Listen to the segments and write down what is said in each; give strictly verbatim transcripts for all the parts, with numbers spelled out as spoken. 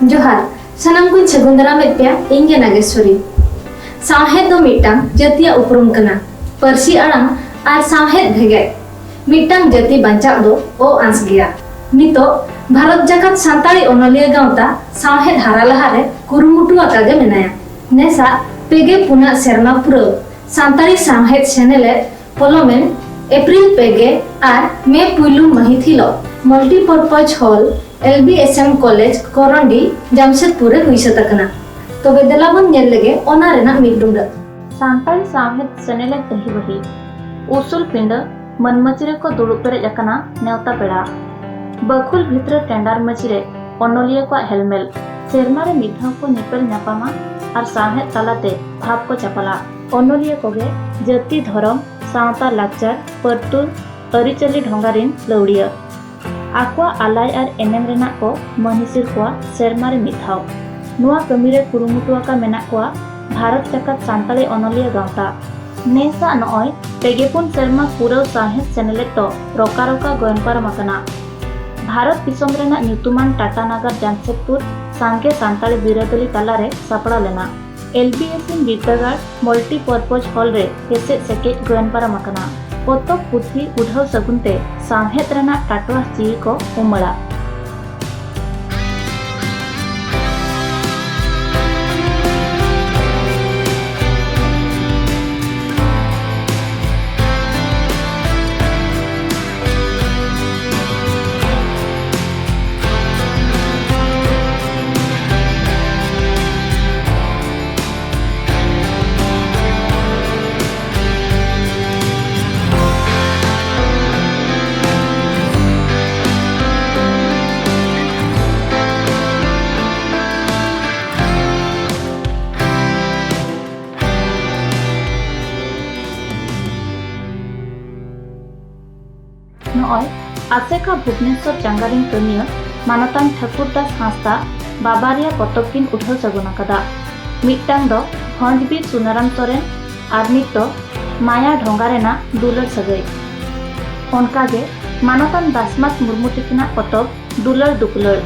ᱡᱚᱦᱟᱨ, ᱥᱟᱱᱟᱢ ᱠᱚᱧ ᱥᱟᱹᱜᱩᱱ ᱫᱟᱨᱟᱢᱮᱫ ᱯᱮᱭᱟ᱾ ᱤᱧ ᱜᱮ ᱱᱟᱜᱮᱥᱣᱚᱨᱤ᱾ ᱥᱟᱶᱦᱮᱫ ᱫᱚ ᱢᱤᱫᱴᱟᱝ ᱡᱟᱹᱛᱤᱭᱟᱜ ᱩᱯᱨᱩᱢ ᱠᱟᱱᱟ᱾ ᱯᱟᱹᱨᱥᱤ ᱟᱲᱟᱝ ᱟᱨ ᱥᱟᱶᱦᱮᱫ ᱵᱷᱮᱜᱮᱫ᱾ ᱢᱤᱫᱴᱟᱝ ᱡᱟᱹᱛᱤ ᱵᱟᱧᱪᱟᱜ ᱫᱚ ᱚ ᱟᱸᱥ ᱜᱮᱭᱟ᱾ ᱱᱤᱛᱚᱜ ᱵᱷᱟᱨᱚᱛ ᱡᱟᱠᱟᱛ ᱥᱟᱱᱛᱟᱲᱤ ᱚᱱᱚᱞᱤᱭᱟᱹ ᱜᱟᱶᱛᱟ ᱥᱟᱶᱦᱮᱫ ᱦᱟᱨᱟ ᱞᱟᱦᱟᱨᱮ ᱠᱩᱨᱩᱢᱩᱴᱩ ᱟᱠᱟᱜᱮ ᱢᱮᱱᱟᱭᱟ᱾ ᱱᱮᱥᱟᱜ ᱯᱮᱜᱮ ᱯᱩᱱᱟᱜ ᱥᱮᱨᱢᱟ ᱯᱩᱨᱟᱹᱣ ᱥᱟᱱᱛᱟᱲᱤ ᱥᱟᱶᱦᱮᱫ ᱥᱮᱱᱮᱞᱮᱫ ᱯᱚᱞᱚᱢᱮᱱ ᱮᱯᱨᱤᱞ ᱯᱮᱜᱮ ᱟᱨ ᱢᱮ ᱯᱩᱭᱞᱩ ᱢᱟᱹᱦᱤᱛ ᱦᱤᱞᱚᱜ Multipurpose Hall, L B S M College, ᱠᱚᱨᱚᱱᱰᱤ, ᱡᱟᱢᱥᱮᱫᱽᱯᱩᱨ ᱨᱮ ᱦᱩᱭ ᱥᱟᱹᱛ ᱟᱠᱟᱱᱟ᱾ ᱛᱚᱵᱮ ᱫᱮᱞᱟ ᱵᱚᱱ ᱧᱮᱞ ᱞᱮᱜᱮ ᱚᱱᱟ ᱨᱮᱱᱟᱜ ᱢᱤᱫ ᱰᱩᱸᱰᱟᱹ᱾ ᱥᱟᱱᱛᱟᱲᱤ ᱥᱟᱶᱦᱮᱫ ᱥᱮᱱᱮᱞᱮᱫ ᱟᱹᱦᱤ ᱵᱟᱹᱦᱤ᱾ ᱩᱥᱩᱞ ᱯᱤᱸᱰᱟᱹ ᱢᱟᱹᱱ ᱢᱟᱹᱪᱤ ᱨᱮᱠᱚ ᱫᱩᱲᱩᱵ ᱯᱮᱨᱮᱡ ᱟᱠᱟᱱᱟ ᱱᱮᱣᱛᱟ ᱯᱮᱲᱟ᱾ ᱵᱟᱹᱠᱷᱩᱞ ᱵᱷᱤᱛᱨᱟᱹ ᱴᱮᱸᱰᱟᱨ ᱢᱟᱹᱪᱤ ᱨᱮ ᱚᱱᱚᱞᱤᱭᱟᱹ ᱠᱚᱣᱟᱜ ᱦᱮᱞᱢᱮᱞ᱾ ᱥᱮᱨᱢᱟ ᱨᱮ ᱢᱤᱫ ᱫᱷᱟᱣ ᱠᱚ ᱧᱮᱯᱮᱞ ᱧᱟᱯᱟᱢᱟ ᱟᱨ ᱥᱟᱶᱦᱮᱫ ᱛᱟᱞᱟᱛᱮ ᱵᱷᱟᱵᱽ ᱠᱚ ᱪᱟᱯᱟᱞᱟ᱾ ᱚᱱᱚᱞᱤᱭᱟᱹ ᱠᱚᱜᱮ ᱡᱟᱹᱛᱤ, ᱫᱷᱚᱨᱚᱢ, ᱥᱟᱶᱛᱟ, ᱞᱟᱠᱪᱟᱨ, ᱯᱟᱹᱨᱛᱩᱞ, ᱟᱹᱨᱤᱪᱟᱹᱞᱤ ᱰᱷᱚᱸᱜᱟ ᱨᱤᱱ ᱞᱟᱹᱣᱲᱤᱭᱟᱹ᱾ ᱟᱠᱚᱣᱟᱜ ᱟᱞᱟᱭ ᱟᱨ ᱮᱱᱮᱢ ᱨᱮᱱᱟᱜ ᱠᱚ ᱢᱟᱹᱱᱦᱤᱥᱤᱨ ᱠᱚᱣᱟ ᱥᱮᱨᱢᱟ ᱨᱮ ᱢᱤᱫ ᱫᱷᱟᱣ᱾ ᱱᱚᱣᱟ ᱠᱟᱹᱢᱤ ᱨᱮ ᱠᱩᱨᱩᱢᱩᱴᱩ ᱟᱠᱟ ᱢᱮᱱᱟᱜ ᱠᱚᱣᱟ ᱵᱷᱟᱨᱚᱛ ᱡᱟᱠᱟᱛ ᱥᱟᱱᱛᱟᱲᱤ ᱚᱱᱚᱞᱤᱭᱟᱹ ᱜᱟᱶᱛᱟ᱾ ᱱᱮᱥᱟᱜ ᱱᱚᱜᱼᱚᱭ ᱯᱮᱜᱮ ᱯᱩᱱ ᱥᱮᱨᱢᱟ ᱯᱩᱨᱟᱹᱣ ᱥᱟᱶᱦᱮᱫ ᱥᱮᱱᱮᱞᱮᱫ ᱫᱚ ᱨᱚᱠᱟ ᱨᱚᱠᱟ ᱜᱚᱭᱚᱱ ᱯᱟᱨᱚᱢ ᱟᱠᱟᱱᱟ᱾ ᱵᱷᱟᱨᱚᱛ ᱫᱤᱥᱚᱢ ᱨᱮᱱᱟᱜ ᱧᱩᱛᱩᱢᱟᱱ ᱴᱟᱴᱟ ᱱᱟᱜᱟᱨ ᱡᱟᱢᱥᱮᱫᱽᱯᱩᱨ ᱥᱟᱸᱜᱮ ᱥᱟᱱᱛᱟᱲᱤ ᱵᱤᱨᱟᱹᱫᱟᱹᱞᱤ ᱛᱟᱞᱟᱨᱮ ᱥᱟᱯᱲᱟᱣ ᱞᱮᱱᱟ᱾ L B S M ᱵᱤᱨᱫᱟᱹᱜᱟᱲ Multipurpose Hall ᱨᱮ ᱦᱮᱥᱮᱡ ᱥᱮᱠᱮᱡ ᱜᱚᱭᱚᱱ ᱯᱟᱨᱚᱢ ᱟᱠᱟᱱᱟ᱾ ᱯᱚᱛᱚᱵ ᱯᱩᱛᱷᱤ ᱩᱰᱷᱟᱹᱣ ᱥᱟᱹᱜᱩᱱ ᱛᱮ ᱥᱟᱶᱦᱮᱫ ᱨᱮᱱᱟᱜ ᱴᱟᱴᱣᱟᱥ ᱡᱤᱣᱤ ᱠᱚ ᱩᱢᱟᱹᱲᱟ᱾ ᱱᱚᱜᱼᱚᱭ ᱟᱥᱮᱠᱟ ᱵᱷᱩᱵᱽᱱᱮᱥᱚᱨ ᱪᱟᱸᱜᱟ ᱨᱤᱱ ᱠᱟᱹᱢᱤᱭᱟᱹ ᱢᱟᱱᱚᱛᱟᱱ ᱴᱷᱟᱹᱠᱩᱨ ᱫᱟᱥ ᱦᱟᱸᱥᱫᱟ ᱵᱟᱵᱟᱨᱭᱟ ᱯᱚᱛᱚᱵ ᱠᱤᱱ ᱩᱰᱷᱟᱹᱣ ᱥᱟᱹᱜᱩᱱ ᱟᱠᱟᱫᱟ᱾ ᱢᱤᱫᱴᱟᱝ ᱫᱚ ᱵᱷᱚᱸᱡᱽ ᱵᱤᱨ ᱥᱩᱱᱟᱨᱟᱢ ᱥᱚᱨᱮᱱ ᱟᱨ ᱢᱤᱫ ᱫᱚ ᱢᱟᱭᱟ ᱰᱷᱚᱸᱜᱟ ᱨᱮᱱᱟᱜ ᱫᱩᱞᱟᱹᱲ ᱥᱟᱹᱜᱟᱹᱭ᱾ ᱚᱱᱠᱟᱜᱮ ᱢᱟᱱᱚᱛᱟᱱ ᱫᱟᱥᱢᱟᱛ ᱢᱩᱨᱢᱩ ᱛᱤᱠᱤᱱᱟᱜ ᱯᱚᱛᱚᱵ ᱫᱩᱞᱟᱹᱲ ᱫᱩᱯᱞᱟᱹᱲ᱾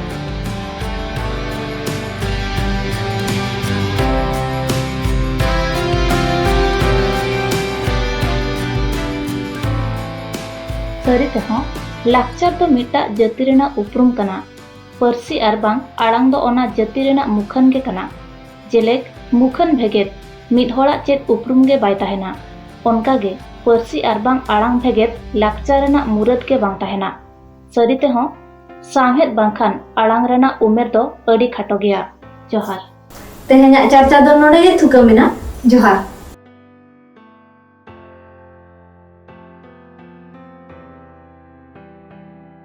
ᱥᱟᱹᱨᱤ ᱛᱮᱦᱚᱸ, ᱞᱟᱠᱪᱟᱨ ᱫᱚ ᱢᱤᱫᱴᱟᱜ ᱡᱟᱹᱛᱤ ᱨᱮᱱᱟᱜ ᱩᱯᱨᱩᱢ ᱠᱟᱱᱟ᱾ ᱯᱟᱹᱨᱥᱤ ᱟᱨ ᱵᱟᱝ ᱟᱲᱟᱝ ᱫᱚ ᱚᱱᱟ ᱡᱟᱹᱛᱤ ᱨᱮᱱᱟᱜ ᱢᱩᱠᱷᱟᱹᱱ ᱜᱮ ᱠᱟᱱᱟ᱾ ᱡᱮᱞᱮᱠ, ᱢᱩᱠᱷᱟᱹᱱ ᱵᱷᱮᱜᱮᱫ ᱢᱤᱫ ᱦᱚᱲᱟᱜ ᱪᱮᱫ ᱩᱯᱨᱩᱢ ᱜᱮ ᱵᱟᱭ ᱛᱟᱦᱮᱱᱟ, ᱚᱱᱠᱟ ᱜᱮ ᱯᱟᱹᱨᱥᱤ ᱟᱨ ᱵᱟᱝ ᱟᱲᱟᱝ ᱵᱷᱮᱜᱮᱫ ᱞᱟᱠᱪᱟᱨ ᱨᱮᱱᱟᱜ ᱢᱩᱨᱟᱹᱫ ᱜᱮ ᱵᱟᱝ ᱛᱟᱦᱮᱱᱟ᱾ ᱥᱟᱹᱨᱤ ᱛᱮᱦᱚᱸ, ᱥᱟᱶᱦᱮᱫ ᱵᱟᱝᱠᱷᱟᱱ ᱟᱲᱟᱝ ᱨᱮᱱᱟᱜ ᱩᱢᱮᱨ ᱫᱚ ᱟᱹᱰᱤ ᱠᱷᱟᱴᱚ ᱜᱮᱭᱟ᱾ ᱡᱚᱦᱟᱨ᱾ ᱛᱮᱦᱮᱧᱟᱜ ᱪᱟᱨᱪᱟ ᱫᱚ ᱱᱚᱰᱮ ᱜᱮ ᱛᱷᱩᱠᱟᱹᱢ ᱮᱱᱟ᱾ ᱡᱚᱦᱟᱨ᱾